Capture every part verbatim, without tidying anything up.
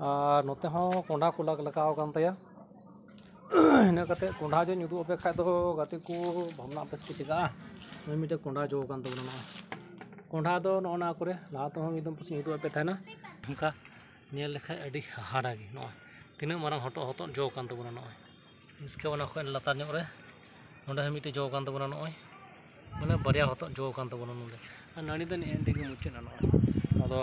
ᱟᱨ ᱱᱚᱛᱮ ᱦᱚᱸ ᱠᱚᱸᱰᱷᱟ ᱠᱚ ᱞᱟᱜ-, ᱞᱟᱜᱟᱣ ᱟᱠᱟᱱ ᱛᱟᱭᱟ᱾ ᱤᱱᱟᱹ ᱠᱟᱛᱮ ᱠᱚᱸᱰᱷᱟ ᱡᱚᱧ ᱩᱫᱩᱜ ᱟᱯᱮ ᱠᱷᱟᱡ ᱫᱚ ᱜᱟᱛᱮ ᱠᱚ, ᱵᱷᱟᱵᱽᱱᱟ ᱟᱯᱮ ᱥᱮ ᱪᱮᱫ ᱪᱤᱠᱟᱹᱜᱼᱟ? ᱱᱚᱜᱼᱚᱭ ᱢᱤᱫᱴᱮᱡ ᱠᱚᱸᱰᱷᱟ ᱡᱚ ᱟᱠᱟᱱ ᱛᱟᱵᱚᱱᱟ ᱱᱚᱜᱼᱚᱭ᱾ ᱠᱚᱸᱰᱷᱟ ᱫᱚ ᱱᱚᱜᱼᱚ ᱱᱚᱣᱟ ᱠᱚᱨᱮ ᱞᱟᱦᱟ ᱛᱮᱦᱚᱸ ᱢᱤᱫ ᱫᱚᱢ ᱯᱟᱥᱮᱧ ᱩᱫᱩᱜ ᱟᱯᱮ ᱛᱟᱦᱮᱱᱟ᱾ ᱚᱱᱠᱟ ᱧᱮᱞ ᱞᱮᱠᱷᱟᱡ ᱟᱹᱰᱤ ᱦᱟᱦᱟᱲᱟ ᱜᱮ ᱱᱚᱜᱼᱚᱭ᱾ ᱛᱤᱱᱟᱹᱜ ᱢᱟᱨᱟᱝ ᱦᱚᱛᱚᱫ, ᱦᱚᱛᱚᱫ ᱡᱚ ᱟᱠᱟᱱ ᱛᱟᱵᱚᱱᱟ ᱱᱚᱜᱼᱚᱭ᱾ ᱤᱥᱠᱮ ᱚᱱᱟ ᱠᱷᱚᱱ ᱞᱟᱛᱟᱨ ᱧᱚᱜ ᱨᱮ ᱱᱚᱸᱰᱮ ᱦᱚᱸ ᱢᱤᱫᱴᱮᱡ ᱡᱚ ᱟᱠᱟᱱ ᱛᱟᱵᱚᱱᱟ ᱱᱚᱜᱼᱚᱭ᱾ ᱢᱟᱱᱮ ᱵᱟᱨᱭᱟ ᱦᱚᱛᱚᱫ ᱡᱚ ᱟᱠᱟᱱ ᱛᱟᱵᱚᱱᱟ ᱱᱚᱸᱰᱮ᱾ ᱟᱨ ᱱᱟᱹᱲᱤ ᱫᱚ ᱱᱮᱜᱼᱮ ᱱᱤᱭᱟᱹ ᱜᱮ ᱢᱩᱪᱟᱹᱫ ᱮᱱᱟ ᱱᱚᱜᱼᱚᱭ᱾ ᱟᱫᱚ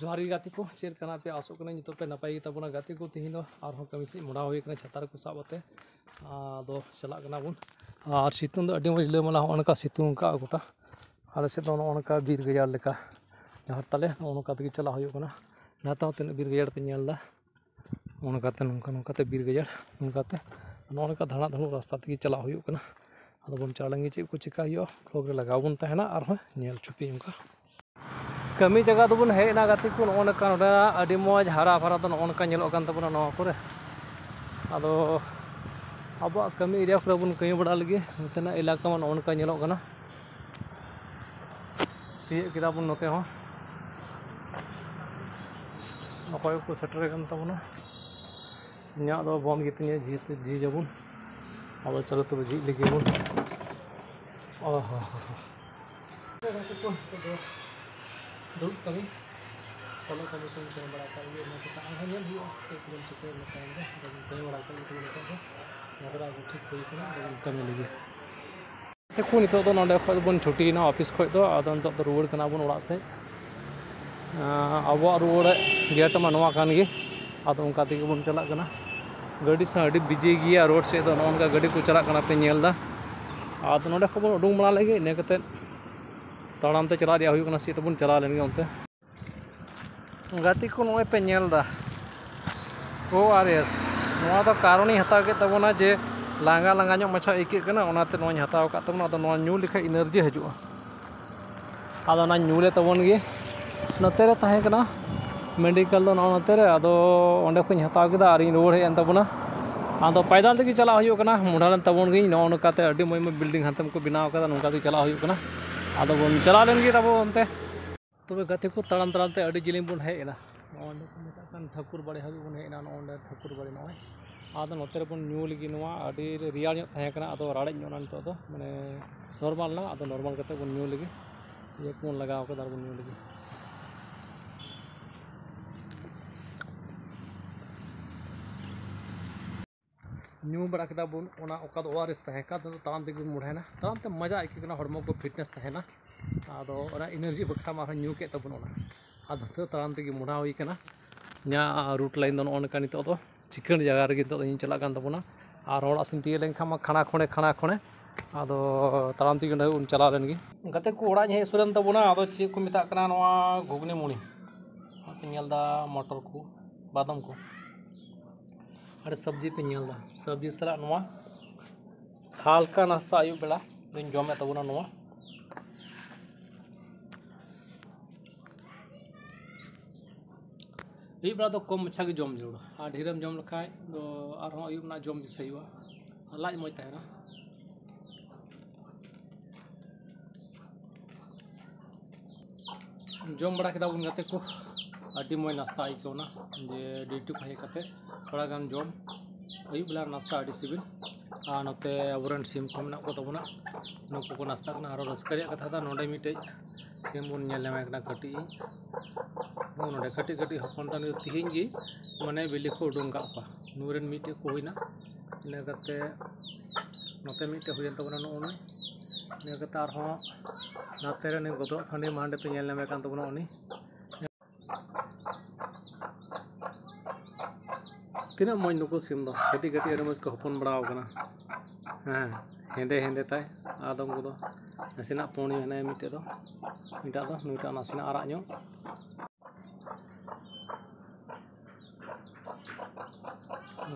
ᱡᱚᱦᱟᱨ ᱜᱮ ᱜᱟᱛᱮ ᱠᱚ, ᱪᱮᱫ ᱞᱮᱠᱟ ᱢᱮᱱᱟᱜ ᱯᱮᱭᱟ? ᱟᱥᱚᱜ ᱠᱟᱹᱱᱟᱹᱧ ᱱᱤᱛᱚᱜ ᱯᱮ ᱱᱟᱯᱟᱭ ᱜᱮ ᱛᱟᱵᱚᱱᱟ᱾ ᱜᱟᱛᱮ ᱠᱚ, ᱛᱮᱦᱮᱧ ᱫᱚ ᱟᱨᱦᱚᱸ ᱠᱟᱹᱢᱤ ᱥᱮᱫ ᱢᱚᱦᱰᱟ ᱦᱩᱭ ᱠᱟᱱᱟ ᱪᱷᱟᱛᱟ ᱠᱚ ᱥᱟᱵ ᱠᱟᱛᱮ᱾ ᱟᱫᱚ ᱪᱟᱞᱟᱜ ᱠᱟᱱᱟ ᱵᱚᱱ᱾ ᱟᱨ ᱥᱤᱛᱩᱝ ᱫᱚ ᱟᱹᱰᱤ ᱢᱚᱡᱽ ᱨᱤᱞᱟᱹᱢᱟᱞᱟ, ᱦᱚᱸᱜᱼᱚ ᱱᱚᱝᱠᱟ ᱥᱤᱛᱩᱝ ᱟᱠᱟᱫᱼᱟ ᱜᱚᱴᱟ᱾ ᱟᱞᱮ ᱥᱮᱫ ᱫᱚ ᱱᱚᱜᱼᱚ ᱱᱚᱝᱠᱟ ᱵᱤᱨ ᱜᱟᱡᱟᱲ ᱞᱮᱠᱟ ᱰᱟᱦᱟᱨ ᱛᱟᱞᱮ, ᱱᱚᱜᱼᱚ ᱱᱚᱝᱠᱟ ᱛᱮᱜᱮ ᱪᱟᱞᱟᱜ ᱦᱩᱭᱩᱜ ᱠᱟᱱᱟ᱾ ᱱᱮᱛᱟᱨ ᱦᱚᱸ ᱛᱤᱱᱟᱹᱜ ᱵᱤᱨ ᱜᱟᱡᱟᱲ ᱯᱮ ᱧᱮᱞ ᱮᱫᱟ, ᱱᱚᱜᱼᱚ ᱱᱚᱝᱠᱟᱛᱮ, ᱱᱚᱝᱠᱟ ᱱᱚᱝᱠᱟᱛᱮ ᱵᱤᱨ ᱜᱟᱡᱟᱲ, ᱱᱚᱝᱠᱟᱛᱮ ᱱᱚᱜᱼᱚ ᱱᱚᱝᱠᱟ ᱫᱷᱟᱲᱟ ᱫᱷᱩᱲᱩ ᱨᱟᱥᱛᱟ ᱛᱮᱜᱮ ᱪᱟᱞᱟᱜ ᱦᱩᱭᱩᱜ ᱠᱟᱱᱟ᱾ ᱟᱫᱚ ᱵᱚᱱ ᱪᱟᱞᱟᱣ ᱞᱮᱱ ᱜᱮ, ᱪᱮᱫ ᱠᱚ ᱪᱤᱠᱟ ᱦᱩᱭᱩᱜᱼᱟ, vlog ᱨᱮ ᱞᱟᱜᱟᱣ ᱵᱚᱱ ᱛᱟᱦᱮᱱᱟ᱾ ᱟᱨᱦᱚᱸ ᱧᱮᱞ ᱦᱚᱪᱚ ᱯᱮ ᱚᱱᱠᱟ᱾ ᱠᱟᱹᱢᱤ ᱡᱟᱭᱜᱟ ᱫᱚᱵᱚᱱ ᱦᱮᱡ ᱮᱱᱟ ᱜᱟᱛᱮ ᱠᱚ, ᱱᱚᱜᱼᱚ ᱱᱚᱝᱠᱟ ᱱᱚᱰᱮ ᱟᱹᱰᱤ ᱢᱚᱡᱽ ᱦᱟᱨᱟ ᱵᱷᱟᱨᱟ ᱫᱚ ᱱᱚᱜᱼᱚ ᱱᱚᱝᱠᱟ ᱧᱮᱞᱚᱜ ᱠᱟᱱ ᱛᱟᱵᱚᱱᱟ ᱱᱚᱣᱟ ᱠᱚᱨᱮ᱾ ᱟᱫᱚ ᱟᱵᱚᱣᱟᱜ ᱠᱟᱹᱢᱤ area ᱠᱚᱨᱮ ᱵᱚᱱ ᱠᱟᱹᱢᱤ ᱵᱟᱲᱟ ᱞᱟᱹᱜᱤᱫ ᱱᱚᱛᱮᱱᱟᱜ ᱮᱞᱟᱠᱟ ᱢᱟ ᱱᱚᱜᱼᱚ ᱱᱚᱝᱠᱟ ᱧᱮᱞᱚᱜ ᱠᱟᱱᱟ᱾ ᱛᱤᱭᱟᱹᱜ ᱠᱮᱫᱟ ᱵᱚᱱ ᱱᱚᱛᱮ ᱦᱚᱸ᱾ ᱚᱠᱚᱭ ᱠᱚ ᱥᱮᱴᱮᱨ ᱟᱠᱟᱱ ᱛᱟᱵᱚᱱᱟ᱾ ᱤᱧᱟᱹᱜ ᱫᱚ ᱵᱚᱱᱫ ᱜᱮᱛᱤᱧᱟ, ᱡᱷᱤᱡ, ᱡᱷᱤᱡ ᱟᱵᱚᱱ᱾ ᱟᱫᱚ ᱪᱚᱞᱚ ᱛᱚᱵᱮ ᱡᱷᱤᱡ ᱞᱮᱜᱮ ᱵᱚᱱ᱾ ᱚ ᱦᱚ ᱦᱚ ᱦᱚ᱾ ᱜᱟᱛᱮ ᱠᱚ, ᱱᱤᱛᱚᱜ ᱫᱚ ᱫᱩᱲᱩᱵ ᱠᱟᱹᱢᱤ, ᱚᱞᱚᱜ ᱠᱟᱹᱢᱤ ᱠᱚᱧ ᱠᱟᱹᱢᱤ ᱵᱟᱲᱟ ᱠᱟᱜ ᱜᱮ, ᱤᱱᱟᱹ ᱠᱟᱛᱮ ᱟᱨᱦᱚᱸ ᱧᱮᱞ ᱦᱩᱭᱩᱜᱼᱟ ᱪᱮᱫ ᱠᱚᱵᱚᱱ ᱪᱤᱠᱟᱹᱭᱟ ᱤᱱᱟᱹ ᱛᱟᱭᱚᱢ ᱨᱮ᱾ ᱟᱫᱚ ᱵᱚᱱ ᱠᱟᱹᱢᱤ ᱵᱟᱲᱟ ᱠᱟᱜ ᱜᱮ ᱛᱟᱵᱚᱱ ᱱᱤᱛᱚᱜ ᱫᱚ᱾ ᱱᱚᱣᱟ ᱠᱚᱫᱚ ᱟᱵᱚ ᱴᱷᱤᱠ ᱦᱩᱭ ᱠᱟᱱᱟ, ᱟᱫᱚ ᱵᱚᱱ ᱠᱟᱹᱢᱤ ᱞᱮᱜᱮ᱾ ᱜᱟᱛᱮ ᱠᱚ, ᱱᱤᱛᱚᱜ ᱫᱚ ᱱᱚᱸᱰᱮ ᱠᱷᱚᱡ ᱵᱚᱱ ᱪᱷᱩᱴᱤᱭᱮᱱᱟ ᱚᱯᱷᱤᱥ ᱠᱷᱚᱡ ᱫᱚ, ᱟᱫᱚ ᱱᱤᱛᱚᱜ ᱫᱚ ᱨᱩᱣᱟᱹᱲ ᱠᱟᱱᱟ ᱵᱚᱱ ᱚᱲᱟᱜ ᱥᱮᱫ᱾ ᱟᱸ, ᱟᱵᱚᱣᱟᱜ ᱨᱩᱣᱟᱹᱲ ᱜᱮᱴ ᱢᱟ ᱱᱚᱣᱟ ᱠᱟᱱ ᱜᱮ, ᱟᱫᱚ ᱚᱱᱠᱟ ᱛᱮᱜᱮ ᱵᱚᱱ ᱪᱟᱞᱟᱜ ᱠᱟᱱᱟ᱾ ᱜᱟᱹᱰᱤ ᱥᱟᱶ ᱟᱹᱰᱤ ᱵᱤᱡᱤ ᱜᱮᱭᱟ ᱨᱳᱰ ᱥᱮᱫ ᱫᱚ, ᱱᱚᱜᱼᱚ ᱱᱚᱝᱠᱟ ᱜᱟᱹᱰᱤ ᱠᱚ ᱪᱟᱞᱟᱜ ᱠᱟᱱᱟ ᱯᱮ ᱧᱮᱞ ᱮᱫᱟ᱾ ᱟᱫᱚ ᱱᱚᱸᱰᱮ ᱠᱷᱚᱡ ᱵᱚᱱ ᱩᱰᱩᱝ ᱵᱟᱲᱟ ᱞᱮᱱ ᱜᱮ, ᱤᱱᱟᱹ ᱠᱟᱛᱮᱫ ᱛᱟᱲᱟᱢ ᱛᱮ ᱪᱟᱞᱟᱜ ᱨᱮᱭᱟᱜ ᱦᱩᱭᱩᱜ ᱠᱟᱱᱟ ᱥᱮ ᱪᱮᱫ ᱛᱮᱵᱚᱱ ᱪᱟᱞᱟᱣ ᱞᱮᱱ ᱜᱮ ᱚᱱᱛᱮ᱾ ᱜᱟᱛᱮ ᱠᱚ, ᱱᱚᱜᱼᱚᱭ ᱯᱮ ᱧᱮᱞ ᱮᱫᱟ ᱳ ᱟᱨ ᱮᱥ, ᱱᱚᱣᱟ ᱫᱚ ᱠᱟᱨᱚᱱᱤᱧ ᱦᱟᱛᱟᱣ ᱠᱮᱫ ᱛᱟᱵᱚᱱᱟ ᱡᱮ ᱞᱟᱸᱜᱟ ᱞᱟᱸᱜᱟ ᱧᱚᱜ ᱢᱟᱪᱷᱟ ᱟᱹᱭᱠᱟᱹᱜ ᱠᱟᱱᱟ, ᱚᱱᱟᱛᱮ ᱱᱚᱣᱟᱧ ᱦᱟᱛᱟᱣ ᱟᱠᱟᱫ ᱛᱟᱵᱚᱱᱟ᱾ ᱟᱫᱚ ᱱᱚᱣᱟ ᱧᱩ ᱞᱮᱠᱷᱟᱡ ᱮᱱᱟᱨᱡᱤ ᱦᱤᱡᱩᱜᱼᱟ, ᱟᱫᱚ ᱚᱱᱟ ᱧᱩ ᱞᱮ ᱛᱟᱵᱚᱱ ᱜᱮ᱾ ᱱᱚᱛᱮ ᱨᱮ ᱛᱟᱦᱮᱸ ᱠᱟᱱᱟ ᱢᱮᱰᱤᱠᱮᱞ ᱫᱚ ᱱᱚᱜᱼᱚ ᱱᱚᱛᱮ ᱨᱮ, ᱟᱫᱚ ᱚᱸᱰᱮ ᱠᱷᱚᱱᱤᱧ ᱦᱟᱛᱟᱣ ᱠᱮᱫᱟ ᱟᱨᱤᱧ ᱨᱩᱣᱟᱹᱲ ᱦᱮᱡ ᱮᱱ ᱛᱟᱵᱚᱱᱟ᱾ ᱟᱫᱚ ᱯᱟᱭᱫᱟᱞ ᱛᱮᱜᱮ ᱪᱟᱞᱟᱜ ᱦᱩᱭᱩᱜ ᱠᱟᱱᱟ, ᱢᱚᱰᱷᱟ ᱞᱮᱱ ᱛᱟᱵᱚᱱ ᱜᱤᱧ᱾ ᱱᱚᱜᱼᱚ ᱱᱚᱝᱠᱟᱛᱮ ᱟᱹᱰᱤ ᱢᱚᱡᱽ ᱢᱚᱡᱽ ᱵᱤᱞᱰᱤᱝ ᱦᱟᱱᱛᱮ ᱠᱚ ᱵᱮᱱᱟᱣ ᱠᱟᱫᱟ, ᱱᱚᱝᱠᱟ ᱛᱮᱜᱮ ᱪᱟᱞᱟᱜ ᱦᱩᱭᱩᱜ ᱠᱟᱱᱟ᱾ ᱟᱫᱚ ᱵᱚᱱ ᱪᱟᱞᱟᱣ ᱞᱮᱱ ᱜᱮ ᱛᱟᱵᱚ ᱚᱱᱛᱮ᱾ ᱛᱚᱵᱮ ᱜᱟᱛᱮ ᱠᱚ, ᱛᱟᱲᱟᱢ ᱛᱟᱲᱟᱢ ᱛᱮ ᱟᱹᱰᱤ ᱡᱤᱞᱤᱧ ᱵᱚᱱ ᱦᱮᱡ ᱮᱱᱟ᱾ ᱱᱚᱜᱼᱚᱭ ᱱᱚᱸᱰᱮ ᱠᱚ ᱢᱮᱛᱟᱜ ᱠᱟᱱ ᱴᱷᱟᱹᱠᱩᱨ ᱵᱟᱲᱤ ᱦᱟᱹᱵᱤᱡ ᱵᱚᱱ ᱦᱮᱡ ᱮᱱᱟ᱾ ᱱᱚᱜᱼᱚ ᱱᱚᱸᱰᱮ ᱴᱷᱟᱹᱠᱩᱨ ᱵᱟᱲᱤ ᱱᱚᱜᱼᱚᱭ᱾ ᱟᱫᱚ ᱱᱚᱛᱮ ᱨᱮᱵᱚᱱ ᱧᱩ ᱞᱮᱜᱮ ᱱᱚᱣᱟ, ᱟᱹᱰᱤ ᱨᱮᱭᱟᱲ ᱧᱚᱜ ᱛᱟᱦᱮᱸ ᱠᱟᱱᱟ, ᱟᱫᱚ ᱨᱟᱲᱮᱡ ᱧᱚᱜ ᱮᱱᱟ ᱱᱤᱛᱚᱜ ᱫᱚ, ᱢᱟᱱᱮ ᱱᱚᱨᱢᱟᱞ ᱮᱱᱟ᱾ ᱟᱫᱚ ᱱᱚᱨᱢᱟᱞ ᱠᱟᱛᱮ ᱵᱚᱱ ᱧᱩ ᱞᱮᱜᱮ, ᱤᱭᱟᱹ ᱠᱚᱵᱚᱱ ᱞᱟᱜᱟᱣ ᱠᱟᱫᱟ ᱟᱨ ᱵᱚᱱ ᱧᱩ ᱞᱮᱜᱮ᱾ ᱧᱩ ᱵᱟᱲᱟ ᱠᱮᱫᱟ ᱵᱚᱱ ᱚᱱᱟ, ᱚᱠᱟ ᱫᱚ ᱳ ᱟᱨ ᱮᱥ ᱛᱟᱦᱮᱸ ᱠᱟᱱ, ᱟᱫᱚ ᱛᱟᱲᱟᱢ ᱛᱮᱜᱮ ᱵᱚᱱ ᱢᱚᱰᱷᱟᱭᱮᱱᱟ᱾ ᱛᱟᱲᱟᱢ ᱛᱮ ᱢᱚᱡᱟ ᱟᱹᱭᱠᱟᱹᱜ ᱠᱟᱱᱟ, ᱦᱚᱲᱢᱚ ᱠᱚ ᱯᱷᱤᱴᱱᱮᱥ ᱛᱟᱦᱮᱱᱟ᱾ ᱟᱫᱚ ᱚᱱᱟ ᱮᱱᱟᱨᱡᱤ ᱵᱟᱠᱷᱨᱟ ᱢᱟ ᱟᱨᱦᱚᱸ ᱧᱩ ᱠᱮᱫ ᱛᱟᱵᱚᱱ ᱚᱱᱟ᱾ ᱟᱫᱚ ᱱᱤᱛᱚᱜ ᱛᱟᱲᱟᱢ ᱛᱮᱜᱮ ᱢᱚᱰᱷᱟ ᱦᱩᱭ ᱠᱟᱱᱟ᱾ ᱤᱧᱟᱹᱜ ᱨᱩᱴ ᱞᱟᱭᱤᱱ ᱫᱚ ᱱᱚᱜᱼᱚ ᱱᱚᱝᱠᱟ ᱱᱤᱛᱚᱜ ᱫᱚ ᱪᱤᱠᱟᱹᱬ ᱡᱟᱭᱜᱟ ᱨᱮᱜᱮ ᱱᱤᱛᱚᱜ ᱫᱚ ᱤᱧ ᱪᱟᱞᱟᱜ ᱠᱟᱱ ᱛᱟᱵᱚᱱᱟ᱾ ᱟᱨ ᱦᱚᱲᱟᱜ ᱥᱮᱱ ᱛᱤᱭᱟᱹᱜ ᱞᱮᱱᱠᱷᱟᱱ ᱢᱟ ᱠᱷᱟᱲᱟ ᱠᱷᱚᱲᱮ, ᱠᱷᱟᱲᱟ ᱠᱷᱚᱲᱮ᱾ ᱟᱫᱚ ᱛᱟᱲᱟᱢ ᱛᱮᱜᱮ ᱚᱸᱰᱮ ᱵᱚᱱ ᱪᱟᱞᱟᱣ ᱞᱮᱱ ᱜᱮ᱾ ᱜᱟᱛᱮ ᱠᱚ, ᱚᱲᱟᱜ ᱤᱧ ᱦᱮᱡ ᱥᱩᱨᱮᱱ ᱛᱟᱵᱚᱱᱟ᱾ ᱟᱫᱚ ᱪᱮᱫ ᱠᱚ ᱢᱮᱛᱟᱜ ᱠᱟᱱᱟ ᱱᱚᱣᱟ ᱜᱷᱩᱜᱽᱱᱤ ᱢᱩᱲᱤ᱾ ᱱᱚᱣᱟ ᱯᱮ ᱧᱮᱞ ᱮᱫᱟ ᱢᱚᱴᱚᱨ ᱠᱚ, ᱵᱟᱫᱟᱢ ᱠᱚ᱾ ᱟᱨ ᱥᱚᱵᱽᱡᱤ ᱯᱮ ᱧᱮᱞ ᱮᱫᱟ, ᱥᱚᱵᱽᱡᱤ ᱥᱟᱞᱟᱜ ᱱᱚᱣᱟ ᱦᱟᱞᱠᱟ ᱱᱟᱥᱛᱟ ᱟᱹᱭᱩᱵ ᱵᱮᱲᱟ ᱫᱚᱧ ᱡᱚᱢᱮᱫ ᱛᱟᱵᱚᱱᱟ ᱱᱚᱣᱟ᱾ ᱟᱹᱭᱩᱵ ᱵᱮᱲᱟ ᱫᱚ ᱠᱚᱢ ᱢᱟᱪᱷᱟ ᱜᱮ ᱡᱚᱢ ᱡᱟᱹᱨᱩᱲᱟ, ᱟᱨ ᱰᱷᱮᱨᱮᱢ ᱡᱚᱢ ᱞᱮᱠᱷᱟᱡ ᱫᱚ ᱟᱨᱦᱚᱸ ᱟᱹᱭᱩᱵ ᱨᱮᱱᱟᱜ ᱡᱚᱢ ᱫᱤᱥᱟᱹ ᱦᱩᱭᱩᱜᱼᱟ, ᱟᱨ ᱞᱟᱡ ᱢᱚᱡᱽ ᱛᱟᱦᱮᱱᱟ᱾ ᱡᱚᱢ ᱵᱟᱲᱟ ᱠᱮᱫᱟ ᱵᱚᱱ ᱜᱟᱛᱮ ᱠᱚ, ᱟᱹᱰᱤ ᱢᱚᱡᱽ ᱱᱟᱥᱛᱟ ᱟᱹᱭᱠᱟᱹᱣ ᱮᱱᱟ᱾ ᱡᱮ ᱰᱤᱭᱩᱴᱤ ᱠᱷᱚᱱ ᱦᱮᱡ ᱠᱟᱛᱮ ᱛᱷᱚᱲᱟ ᱜᱟᱱ ᱡᱚᱢ, ᱟᱹᱭᱩᱵ ᱵᱮᱞᱟ ᱱᱟᱥᱛᱟ ᱟᱹᱰᱤ ᱥᱤᱵᱤᱞ᱾ ᱟᱨ ᱱᱚᱛᱮ ᱟᱵᱚᱨᱮᱱ ᱥᱤᱢ ᱠᱚ ᱢᱮᱱᱟᱜ ᱠᱚ ᱛᱟᱵᱚᱱᱟ, ᱱᱩᱠᱩ ᱠᱚ ᱱᱟᱥᱛᱟᱜ ᱠᱟᱱᱟ᱾ ᱟᱨᱚ ᱨᱟᱹᱥᱠᱟᱹ ᱨᱮᱭᱟᱜ ᱠᱟᱛᱷᱟ ᱫᱚ, ᱱᱚᱰᱮ ᱢᱤᱫᱴᱮᱡ ᱥᱤᱢ ᱵᱚᱱ ᱧᱮᱞ ᱧᱟᱢᱮ ᱠᱟᱱᱟ ᱠᱟᱹᱴᱤᱡ, ᱱᱚᱜᱼᱚ ᱱᱚᱰᱮ ᱠᱟᱹᱴᱤᱡ ᱠᱟᱹᱴᱤᱡ ᱦᱚᱯᱚᱱ ᱛᱟᱦᱮᱱ ᱛᱮᱦᱮᱧ ᱜᱮ ᱢᱟᱱᱮ ᱵᱤᱞᱤ ᱠᱚ ᱩᱰᱩᱝ ᱠᱟᱜ ᱠᱚᱣᱟ᱾ ᱱᱩᱭ ᱨᱮᱱ ᱢᱤᱫᱴᱮᱡ ᱠᱚ ᱦᱩᱭᱱᱟ, ᱤᱱᱟᱹ ᱠᱟᱛᱮ ᱱᱚᱛᱮ ᱢᱤᱫᱴᱮᱡ ᱦᱩᱭᱮᱱ ᱛᱟᱵᱚᱱᱟ ᱱᱚᱜᱼᱚ ᱱᱩᱭ᱾ ᱤᱱᱟᱹ ᱠᱟᱛᱮ ᱟᱨᱦᱚᱸ ᱱᱟᱛᱮ ᱨᱮ ᱱᱩᱭ ᱜᱚᱫᱨᱚᱜ ᱥᱟᱺᱰᱤ ᱢᱟ ᱦᱟᱸᱰᱮ ᱯᱮ ᱧᱮᱞ ᱧᱟᱢᱮ ᱠᱟᱱ ᱛᱟᱵᱚᱱᱟ ᱩᱱᱤ᱾ ᱛᱤᱱᱟᱹᱜ ᱢᱚᱡᱽ ᱱᱩᱠᱩ ᱥᱤᱢ ᱫᱚ, ᱠᱟᱹᱴᱤᱡ ᱠᱟᱹᱴᱤᱡ ᱟᱹᱰᱤ ᱢᱚᱡᱽ ᱠᱚ ᱦᱚᱯᱚᱱ ᱵᱟᱲᱟᱣ ᱠᱟᱱᱟ᱾ ᱦᱮᱸ, ᱦᱮᱸᱫᱮ ᱦᱮᱸᱫᱮ ᱛᱟᱭ, ᱟᱫᱚᱢ ᱠᱚᱫᱚ ᱱᱟᱥᱮᱱᱟᱜ ᱯᱩᱸᱰ ᱧᱚᱜ ᱦᱮᱱᱟᱭᱟ ᱢᱤᱫᱴᱮᱡ ᱫᱚ, ᱢᱤᱫᱴᱟᱜ ᱫᱚ ᱱᱩᱭᱴᱟᱜ ᱱᱟᱥᱮᱱᱟᱜ ᱟᱨᱟᱜ ᱧᱚᱜ᱾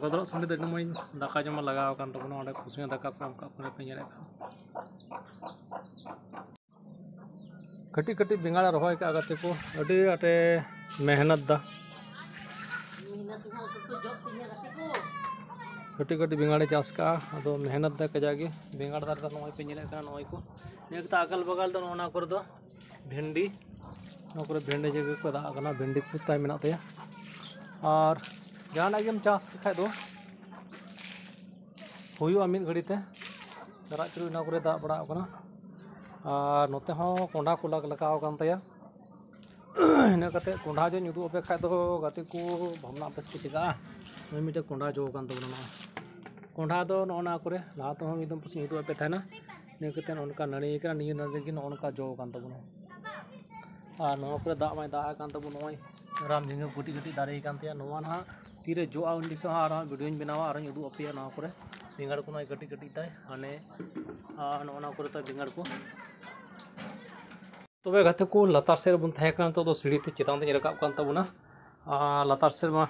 ᱜᱚᱫᱨᱚᱜ ᱥᱟᱺᱰᱤ ᱫᱚ ᱟᱹᱰᱤ ᱢᱚᱡᱽ ᱫᱟᱠᱟ ᱡᱚᱢᱮ ᱞᱟᱜᱟᱣ ᱟᱠᱟᱱ ᱛᱟᱵᱚᱱᱟ, ᱚᱸᱰᱮ ᱠᱩᱥᱤᱭᱟᱜ ᱫᱟᱠᱟ ᱠᱚ ᱮᱢ ᱠᱟᱜ ᱠᱚ ᱯᱮ ᱧᱮᱞᱮᱫ ᱠᱟᱱ᱾ ᱠᱟᱹᱴᱤᱡ ᱠᱟᱹᱴᱤᱡ ᱵᱮᱸᱜᱟᱲᱮ ᱨᱚᱦᱚᱭ ᱠᱟᱜᱼᱟ ᱜᱟᱛᱮ ᱠᱚ, ᱟᱹᱰᱤ ᱟᱸᱴᱮ ᱢᱮᱦᱱᱚᱛ ᱫᱟ᱾ ᱠᱟᱹᱴᱤᱡ ᱠᱟᱹᱴᱤᱡ ᱵᱮᱸᱜᱟᱲᱮ ᱪᱟᱥ ᱠᱟᱜᱼᱟ, ᱟᱫᱚ ᱢᱮᱦᱱᱚᱛ ᱫᱟ ᱠᱟᱡᱟᱠ ᱜᱮ᱾ ᱵᱮᱸᱜᱟᱲ ᱫᱟᱨᱮ ᱫᱚ ᱱᱚᱜᱼᱚᱭ ᱯᱮ ᱧᱮᱞᱮᱫ ᱠᱟᱱᱟ, ᱱᱚᱜᱼᱚᱭ ᱠᱚ ᱱᱤᱭᱟᱹ ᱠᱟᱛᱮ ᱟᱜᱟᱞ ᱵᱟᱜᱟᱞ ᱫᱚ ᱱᱚᱜᱼᱚ ᱱᱚᱣᱟ ᱠᱚᱨᱮ ᱫᱚ ᱵᱷᱮᱱᱰᱤ, ᱱᱚᱣᱟ ᱠᱚᱨᱮ ᱵᱷᱮᱱᱰᱤ ᱡᱟᱭᱜᱟ ᱠᱚ ᱫᱟᱜ ᱠᱟᱱᱟ, ᱵᱷᱮᱱᱰᱤ ᱠᱚ ᱛᱟᱭ ᱢᱮᱱᱟᱜ ᱛᱟᱭᱟ᱾ ᱟᱨ ᱡᱟᱦᱟᱱᱟᱜ ᱜᱮᱢ ᱪᱟᱥ ᱞᱮᱠᱷᱟᱡ ᱫᱚ ᱦᱩᱭᱩᱜᱼᱟ ᱢᱤᱫ ᱜᱷᱟᱹᱲᱤ ᱛᱮ᱾ ᱪᱟᱨᱟᱜ ᱪᱩᱨᱩᱡ ᱚᱱᱟ ᱠᱚᱨᱮ ᱫᱟᱜ ᱵᱟᱲᱟᱣ ᱠᱟᱱᱟ᱾ ᱟᱨ ᱱᱚᱛᱮ ᱦᱚᱸ ᱠᱚᱸᱰᱷᱟ ᱠᱚ ᱞᱟᱜ ᱞᱟᱜᱟᱣ ᱟᱠᱟᱱ ᱛᱟᱭᱟ᱾ ᱤᱱᱟᱹ ᱠᱟᱛᱮ ᱠᱚᱸᱰᱷᱟ ᱡᱚᱧ ᱩᱫᱩᱜ ᱟᱯᱮ ᱠᱷᱟᱡ ᱫᱚ ᱜᱟᱛᱮ ᱠᱚ, ᱵᱷᱟᱵᱽᱱᱟ ᱟᱯᱮ ᱥᱮ ᱪᱮᱫ ᱪᱤᱠᱟᱹᱜᱼᱟ᱾ ᱱᱚᱜᱼᱚᱭ ᱢᱤᱫᱴᱮᱡ ᱠᱚᱸᱰᱷᱟ ᱡᱚ ᱟᱠᱟᱱ ᱛᱟᱵᱚᱱᱟ ᱱᱚᱜᱼᱚᱭ᱾ ᱠᱚᱸᱰᱷᱟ ᱫᱚ ᱱᱚᱜᱼᱚ ᱱᱚᱣᱟ ᱠᱚᱨᱮ ᱞᱟᱦᱟ ᱛᱮᱦᱚᱸ ᱢᱤᱫ ᱫᱚᱢ ᱯᱟᱥᱮᱡ ᱤᱧ ᱩᱫᱩᱜ ᱟᱯᱮ ᱛᱟᱦᱮᱱᱟ᱾ ᱤᱱᱟᱹ ᱠᱟᱛᱮ ᱱᱚᱜᱼᱚ ᱱᱚᱝᱠᱟ ᱱᱟᱹᱲᱤ ᱠᱟᱱᱟ, ᱱᱤᱭᱟᱹ ᱱᱟᱹᱲᱤ ᱜᱮ ᱱᱚᱜᱼᱚ ᱱᱚᱝᱠᱟ ᱡᱚ ᱟᱠᱟᱱ ᱛᱟᱵᱚᱱᱟ᱾ ᱟᱨ ᱱᱚᱣᱟ ᱠᱚᱨᱮ ᱫᱟᱜ ᱢᱟᱭ ᱫᱟᱜ ᱟᱠᱟᱱ ᱛᱟᱵᱚᱱ, ᱱᱚᱜᱼᱚᱭ ᱨᱟᱢ ᱡᱷᱤᱸᱜᱟᱹ ᱠᱟᱹᱴᱤᱡ ᱠᱟᱹᱴᱤᱡ ᱫᱟᱨᱮ ᱟᱠᱟᱱ ᱛᱟᱭᱟ᱾ ᱱᱚᱣᱟ ᱱᱟᱦᱟᱜ ᱛᱤᱨᱮ ᱡᱚᱜᱼᱟ ᱩᱱ ᱡᱚᱠᱷᱚᱱ ᱦᱚᱸ ᱟᱨᱦᱚᱸ ᱵᱷᱤᱰᱤᱭᱳᱧ ᱵᱮᱱᱟᱣᱟ, ᱟᱨᱦᱚᱸᱧ ᱩᱫᱩᱜ ᱟᱯᱮᱭᱟ ᱱᱚᱣᱟ ᱠᱚᱨᱮ᱾ ᱵᱮᱸᱜᱟᱲ ᱠᱚ ᱱᱚᱜᱼᱚᱭ ᱠᱟᱹᱴᱤᱡ ᱠᱟᱹᱴᱤᱡ ᱛᱟᱭ ᱦᱟᱱᱮ, ᱟᱨ ᱱᱚᱜᱼᱚ ᱱᱚᱣᱟ ᱠᱚᱨᱮ ᱛᱟᱭ ᱵᱮᱸᱜᱟᱲ ᱠᱚ᱾ ᱛᱚᱵᱮ ᱜᱟᱛᱮ ᱠᱚ, ᱞᱟᱛᱟᱨ ᱥᱮᱫ ᱨᱮᱵᱚᱱ ᱛᱟᱦᱮᱸ ᱠᱟᱱᱟ, ᱱᱤᱛᱚᱜ ᱫᱚ ᱥᱤᱲᱤ ᱛᱮ ᱪᱮᱛᱟᱱ ᱛᱮᱧ ᱨᱟᱠᱟᱵ ᱠᱟᱱ ᱛᱟᱵᱚᱱᱟ᱾ ᱟᱨ ᱞᱟᱛᱟᱨ ᱥᱮᱫ ᱢᱟ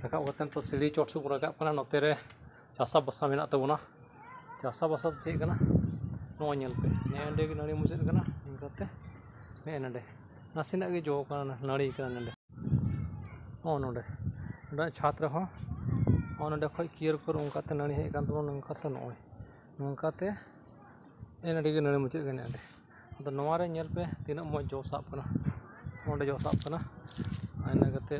ᱨᱟᱠᱟᱵ ᱠᱟᱛᱮ ᱱᱤᱛᱚᱜ ᱥᱤᱲᱤ ᱪᱚᱴ ᱥᱮᱫ ᱵᱚᱱ ᱨᱟᱠᱟᱵ ᱠᱟᱱᱟ᱾ ᱱᱚᱛᱮ ᱨᱮ ᱪᱟᱥᱟ ᱵᱟᱥᱟ ᱢᱮᱱᱟᱜ ᱛᱟᱵᱚᱱᱟ᱾ ᱪᱟᱥᱟ ᱵᱟᱥᱟ ᱫᱚ ᱪᱮᱫ ᱠᱟᱱᱟ? ᱱᱚᱜᱼᱚᱭ ᱧᱮᱞ ᱯᱮ, ᱱᱮᱜᱼᱮ ᱱᱚᱸᱰᱮ ᱜᱮ ᱱᱟᱹᱲᱤ ᱢᱩᱪᱟᱹᱫ ᱠᱟᱱᱟ᱾ ᱱᱚᱝᱠᱟᱛᱮ ᱱᱮᱜᱼᱮ ᱱᱚᱸᱰᱮ ᱱᱟᱥᱮᱱᱟᱜ ᱜᱮ ᱡᱚ ᱠᱟᱱᱟ, ᱱᱟᱹᱲᱤ ᱠᱟᱱᱟ ᱱᱚᱸᱰᱮ᱾ ᱱᱚᱜᱼᱚ ᱱᱚᱸᱰᱮ, ᱱᱚᱸᱰᱮ ᱪᱷᱟᱫᱽ ᱨᱮᱦᱚᱸ ᱱᱚᱜᱼᱚ ᱱᱚᱸᱰᱮ ᱠᱷᱚᱡ ᱠᱤᱭᱟᱹᱨ ᱠᱚᱨᱮ ᱚᱱᱠᱟᱛᱮ ᱱᱟᱹᱲᱤ ᱦᱮᱡ ᱟᱠᱟᱱ ᱛᱟᱵᱚᱱᱟ᱾ ᱱᱚᱝᱠᱟᱛᱮ ᱱᱚᱜᱼᱚᱭ ᱱᱚᱝᱠᱟᱛᱮ ᱱᱮᱜᱼᱮ ᱱᱚᱸᱰᱮ ᱜᱮ ᱱᱟᱹᱲᱤ ᱢᱩᱪᱟᱹᱫ ᱠᱟᱱᱟ ᱱᱚᱸᱰᱮ᱾ ᱟᱫᱚ ᱱᱚᱣᱟ ᱨᱮ ᱧᱮᱞ ᱯᱮ ᱛᱤᱱᱟᱹᱜ ᱢᱚᱡᱽ ᱡᱚ ᱥᱟᱵ ᱠᱟᱱᱟ᱾ ᱱᱚᱸᱰᱮ ᱡᱚ ᱥᱟᱵ ᱠᱟᱱᱟ, ᱟᱨ ᱤᱱᱟᱹ ᱠᱟᱛᱮ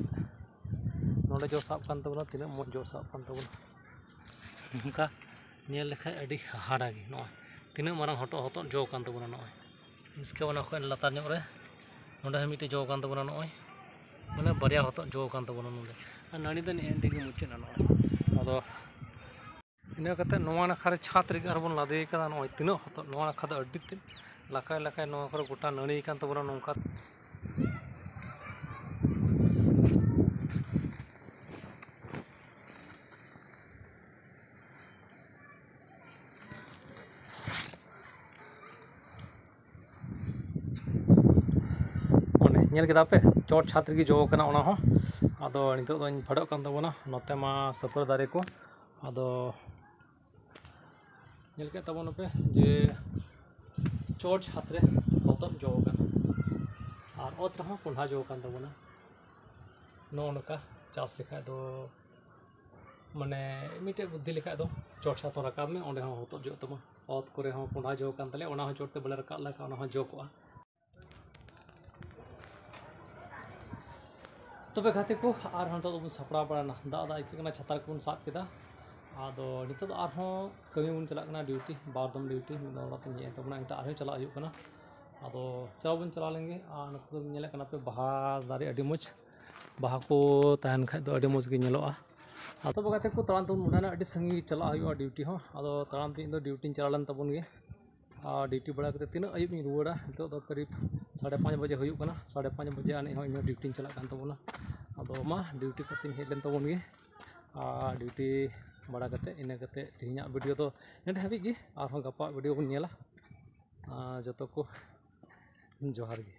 ᱱᱚᱸᱰᱮ ᱡᱚ ᱥᱟᱵ ᱠᱟᱱ ᱛᱟᱵᱚᱱᱟ, ᱛᱤᱱᱟᱹᱜ ᱢᱚᱡᱽ ᱡᱚ ᱥᱟᱵ ᱠᱟᱱ ᱛᱟᱵᱚᱱᱟ᱾ ᱱᱚᱝᱠᱟ ᱧᱮᱞ ᱞᱮᱠᱷᱟᱡ ᱟᱹᱰᱤ ᱦᱟᱦᱟᱲᱟ ᱜᱮ᱾ ᱱᱚᱜᱼᱚᱭ ᱛᱤᱱᱟᱹᱜ ᱢᱟᱨᱟᱝ ᱦᱚᱴᱚᱜ ᱦᱚᱛᱚᱫ ᱡᱚ ᱠᱟᱱ ᱛᱟᱵᱚᱱᱟ᱾ ᱱᱚᱜᱼᱚᱭ ᱤᱥᱠᱮ ᱚᱱᱟ ᱠᱷᱚᱱ ᱞᱟᱛᱟᱨ ᱧᱚᱜ ᱨᱮ ᱱᱚᱸᱰᱮ ᱦᱚᱸ ᱢᱤᱫᱴᱮᱡ ᱡᱚ ᱠᱟᱱ ᱛᱟᱵᱚᱱᱟ᱾ ᱱᱚᱜᱼᱚᱭ ᱢᱟᱱᱮ ᱵᱟᱨᱭᱟ ᱦᱚᱛᱚᱫ ᱡᱚ ᱠᱟᱱ ᱛᱟᱵᱚᱱᱟ ᱱᱚᱸᱰᱮ᱾ ᱟᱨ ᱱᱟᱹᱲᱤ ᱫᱚ ᱱᱮᱜᱼᱮ ᱱᱤᱭᱟᱹ ᱜᱮ ᱢᱩᱪᱟᱹᱫ ᱮᱱᱟ ᱱᱚᱜᱼᱚᱭ᱾ ᱟᱫᱚ ᱤᱱᱟᱹ ᱠᱟᱛᱮ ᱱᱚᱣᱟ ᱱᱟᱠᱷᱟ ᱨᱮ ᱪᱷᱟᱫᱽ ᱨᱮᱜᱮ ᱟᱨᱵᱚᱱ ᱞᱟᱫᱮ ᱠᱟᱫᱟ᱾ ᱱᱚᱜᱼᱚᱭ ᱛᱤᱱᱟᱹᱜ ᱦᱚᱛᱚᱫ, ᱱᱚᱣᱟ ᱱᱟᱠᱷᱟ ᱫᱚ ᱟᱹᱰᱤ ᱛᱮᱫ ᱞᱟᱠᱟᱭ ᱞᱟᱠᱟᱭ ᱱᱚᱣᱟ ᱠᱚᱨᱮ ᱜᱚᱴᱟ ᱱᱟᱹᱲᱤ ᱠᱟᱱ ᱛᱟᱵᱚᱱᱟ ᱱᱚᱝᱠᱟ᱾ ᱚᱱᱮ ᱧᱮᱞ ᱠᱮᱫᱟ ᱯᱮ, ᱪᱚᱴ ᱪᱷᱟᱫᱽ ᱨᱮᱜᱮ ᱡᱚ ᱠᱟᱱᱟ ᱚᱱᱟ ᱦᱚᱸ᱾ ᱟᱫᱚ ᱱᱤᱛᱚᱜ ᱫᱚᱧ ᱯᱷᱮᱰᱚᱜ ᱠᱟᱱ ᱛᱟᱵᱚᱱᱟ, ᱱᱚᱛᱮ ᱢᱟ ᱥᱟᱹᱯᱟᱹᱨᱤ ᱫᱟᱨᱮ ᱠᱚ᱾ ᱟᱫᱚ ᱧᱮᱞ ᱠᱮᱫ ᱛᱟᱵᱚᱱᱟᱯᱮ ᱡᱮ ᱪᱚᱴ ᱪᱷᱟᱛ ᱨᱮ ᱦᱚᱛᱚᱫ ᱡᱚ ᱟᱠᱟᱱᱟ ᱟᱨ ᱚᱛ ᱨᱮᱦᱚᱸ ᱠᱚᱸᱰᱷᱟ ᱡᱚ ᱟᱠᱟᱱ ᱛᱟᱵᱚᱱᱟ᱾ ᱱᱚᱜᱼᱚ ᱱᱚᱝᱠᱟ ᱪᱟᱥ ᱞᱮᱠᱷᱟᱡ ᱫᱚ ᱢᱟᱱᱮ ᱢᱤᱫᱴᱮᱡ ᱵᱩᱫᱽᱫᱷᱤ ᱞᱮᱠᱷᱟᱡ ᱫᱚ ᱪᱚᱴ ᱪᱷᱟᱛ ᱦᱚᱸ ᱨᱟᱠᱟᱵ ᱢᱮ, ᱚᱸᱰᱮ ᱦᱚᱸ ᱦᱚᱛᱚᱫ ᱡᱚᱜ ᱛᱟᱢᱟ᱾ ᱚᱛ ᱠᱚᱨᱮ ᱦᱚᱸ ᱠᱚᱸᱰᱷᱟ ᱡᱚ ᱟᱠᱟᱱ ᱛᱟᱞᱮᱭᱟ, ᱚᱱᱟ ᱦᱚᱸ ᱪᱚᱴ ᱛᱮ ᱵᱟᱞᱮ ᱨᱟᱠᱟᱵ ᱞᱮᱠᱷᱟᱡ ᱚᱱᱟ ᱦᱚᱸ ᱡᱚ ᱠᱚᱜᱼᱟ᱾ ᱛᱚᱵᱮ ᱜᱟᱛᱮ ᱠᱚ, ᱟᱨᱦᱚᱸ ᱱᱤᱛᱚᱜ ᱫᱚᱵᱚᱱ ᱥᱟᱯᱲᱟᱣ ᱵᱟᱲᱟᱭᱮᱱᱟ᱾ ᱫᱟᱜ ᱫᱟᱜ ᱟᱹᱭᱠᱟᱹᱜ ᱠᱟᱱᱟ, ᱪᱷᱟᱛᱟ ᱠᱚᱵᱚᱱ ᱥᱟᱵ ᱠᱮᱫᱟ᱾ ᱟᱫᱚ ᱱᱤᱛᱚᱜ ᱫᱚ ᱟᱨᱦᱚᱸ ᱠᱟᱹᱢᱤ ᱵᱚᱱ ᱪᱟᱞᱟᱜ ᱠᱟᱱᱟ, ᱰᱤᱭᱩᱴᱤ, ᱵᱟᱨ ᱫᱚᱢ ᱰᱤᱭᱩᱴᱤ, ᱢᱤᱫ ᱫᱚᱢ ᱚᱲᱟᱜ ᱛᱮᱧ ᱦᱮᱡ ᱮᱱ ᱛᱟᱵᱚᱱᱟ᱾ ᱱᱤᱛᱚᱜ ᱟᱨᱦᱚᱸ ᱪᱟᱞᱟᱜ ᱦᱩᱭᱩᱜ ᱠᱟᱱᱟ᱾ ᱟᱫᱚ ᱪᱟᱞᱟᱣ ᱵᱚᱱ ᱪᱟᱞᱟᱣ ᱞᱮᱱ ᱜᱮ᱾ ᱟᱨ ᱱᱚᱛᱮ ᱫᱚ ᱧᱮᱞᱮᱫ ᱠᱟᱱᱟ ᱯᱮ, ᱵᱟᱦᱟ ᱫᱟᱨᱮ ᱟᱹᱰᱤ ᱢᱚᱡᱽ, ᱵᱟᱦᱟ ᱠᱚ ᱛᱟᱦᱮᱱ ᱠᱷᱟᱡ ᱫᱚ ᱟᱹᱰᱤ ᱢᱚᱡᱽ ᱜᱮ ᱧᱮᱞᱚᱜᱼᱟ᱾ ᱟᱫᱚ ᱛᱚᱵᱮ ᱜᱟᱛᱮ ᱠᱚ, ᱛᱟᱲᱟᱢ ᱛᱮᱵᱚᱱ ᱢᱚᱦᱰᱟᱭᱮᱱᱟ, ᱟᱹᱰᱤ ᱥᱟᱺᱜᱤᱧ ᱪᱟᱞᱟᱜ ᱦᱩᱭᱩᱜᱼᱟ ᱰᱤᱭᱩᱴᱤ ᱦᱚᱸ᱾ ᱟᱫᱚ ᱛᱟᱲᱟᱢ ᱛᱮ ᱤᱧ ᱫᱚ ᱰᱤᱭᱩᱴᱤᱧ ᱪᱟᱞᱟᱣ ᱞᱮᱱ ᱛᱟᱵᱚᱱ ᱜᱮ᱾ ᱟᱨ ᱰᱤᱭᱩᱴᱤ ᱵᱟᱲᱟ ᱠᱟᱛᱮ ᱛᱤᱱᱟᱹᱜ ᱟᱹᱭᱩᱵ ᱤᱧ ᱨᱩᱣᱟᱹᱲᱟ? ᱱᱤᱛᱚᱜ ᱫᱚ ᱠᱟᱹᱨᱤᱵ ᱥᱟᱲᱮ ᱯᱟᱸᱪ ᱵᱟᱡᱮ ᱦᱩᱭᱩᱜ ᱠᱟᱱᱟ᱾ ᱥᱟᱲᱮ ᱯᱟᱸᱪ ᱵᱟᱡᱮ ᱟᱹᱱᱤᱡ ᱦᱚᱸ ᱤᱧ ᱦᱚᱸ ᱰᱤᱭᱩᱴᱤᱧ ᱪᱟᱞᱟᱜ ᱠᱟᱱ ᱛᱟᱵᱚᱱᱟ᱾ ᱟᱫᱚ ᱢᱟ, ᱰᱤᱭᱩᱴᱤ ᱠᱟᱛᱮᱧ ᱦᱮᱡ ᱞᱮᱱ ᱛᱟᱵᱚᱱ ᱜᱮ᱾ ᱟᱨ ᱰᱤᱭᱩᱴᱤ ᱵᱟᱲᱟ ᱠᱟᱛᱮ ᱤᱱᱟᱹ ᱠᱟᱛᱮ ᱛᱮᱦᱮᱧᱟᱜ ᱵᱷᱤᱰᱤᱭᱳ ᱫᱚ ᱱᱚᱸᱰᱮ ᱦᱟᱹᱵᱤᱡ ᱜᱮ᱾ ᱟᱨᱦᱚᱸ ᱜᱟᱯᱟ ᱵᱷᱤᱰᱤᱭᱳ ᱵᱚᱱ ᱧᱮᱞᱟ᱾ ᱟᱨ ᱡᱚᱛᱚ ᱠᱚ ᱡᱚᱦᱟᱨ ᱜᱮ᱾